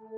លួ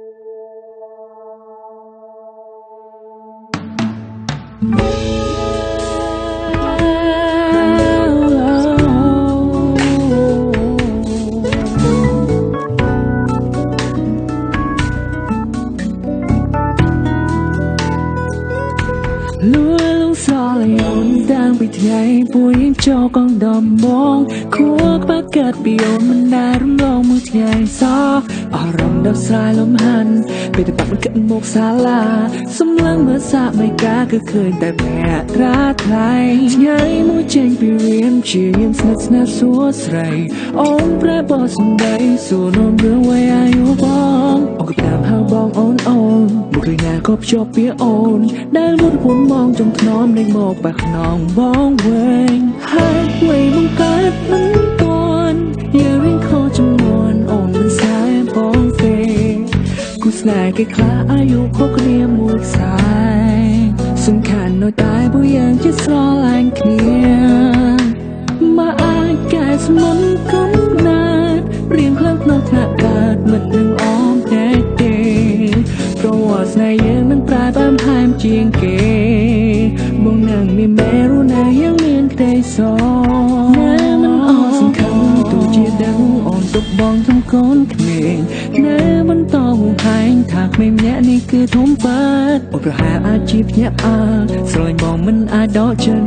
លងស្រឡាយអូនតាំងពីថ្ងៃពួកយើងចូលកងដំបងខួរក្បាលកាត់ពីអូនមិនដែលរំលងមួយថ្ងៃសោះអារម្មណ៍ដោះស្រាយលំហាន់ពេលទៅបាក់មិនគិតមកសាលាសម្លឹងមើលសាកមិនកាគឺឃើញតែភក្ត្រាថ្លៃថ្ងៃមួយចេញពីរៀនព្យាយាមស្និទ្ធស្នាលសួស្រីអូនប្រែបោះសម្ដីសួរនាំរឿងវ័យអាយុបងអូនក៏តាមហៅបងអូនអូនមកឃើញណាក៏ភ្ជាប់ពីអូនដែលមុតពុនមកចុងថ្នមលេងមកបាក់ខ្នងបងវិញហើយវ័យមកកើតមិនតាន់យើងរៀងខុសចំនួនអូនមិនស្នេហ៍បងទេគូស្នេហ៍គេខ្លះអាយុខុសគ្នាមួយខ្សែសំខាន់នៅតែពួកយើងជាស្រឡាញ់គ្នាមកអាចកែស្មុនកំណាត់រៀងខ្លាំងក្នុងថ្នាក់កើតមិត្តនឹងអមតែទេព្រោះស្នេហ៍យើងនឹងប្រែបានថែមជាងគេបងនឹងមានមេរូណាយើងមានក្តីសណាមិនអស់សង្ឃឹមទោះជាដឹងអូនទុកបងធំកូនក្មេងណាបន្តហួងហែងថាក្មេងម្នាក់នេះគឺធំបាត់អូនប្រហែលអាចជាភ្ញាក់អើស្រឡាញ់បងមិនអាចដកចិន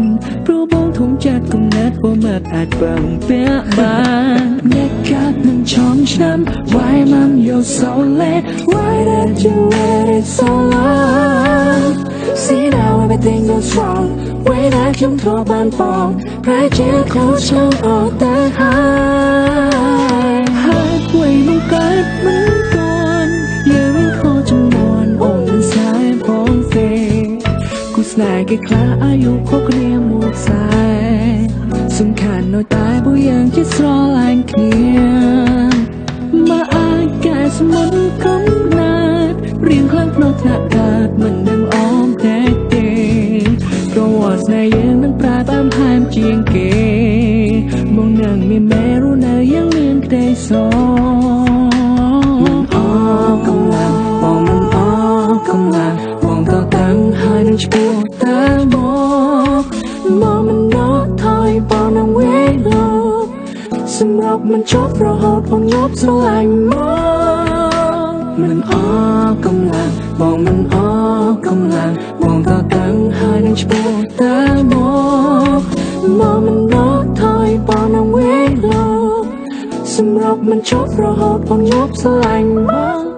ព្រោះបងធំចាត់គំនិតព្រមអាចពឹងពាក់បានអ្នកកាត់នឹងឆងឆ្នាំ Why mom you're so late Why did you wait it so long See now everything goes wrong ពេលដែលខ្ញុំធ្លាប់បានបងប្រែជាខុសឆ្លងអត់តែហើយហើយវ័យមកកើតមិនតាន់យើងមិនខុសចំនួនអូនមិនស្នេហ៍បងទេគូស្នេហ៍គេខ្លះអាយុខុសគ្នាមួយខ្សែសំខាន់នៅតែពួកយើងជាស្រឡាញ់គ្នាមកអាចកែស្មុនកំណាត់រៀងខ្លាំងក្នុងថ្នាក់កើតមិននឹងអមតែទេព្រោះស្នេហ៍យើងនឹងប្រែបានថែមជាងគេមកនឹងមានមេរូនៅយើងមានក្តីសមិនអកម្លាំងបងមិនអកម្លាំងបងក៏តាំងហើយនឹងឆ្ពោះតាមមកមកមិនដកថយបងនឹងវេលោកសម្រាប់មិនចប់រហូតអូនងាប់ស្រឡាញ់មកមិនអកម្លាំងបងមិនអកម្លាំងបងក៏តាំងហើយនឹងឆ្ពោះតាមមកមកមិនដកថយបងនឹងវេលោកសម្រាប់មិនចប់រហូតអូនងាប់ស្រឡាញ់មក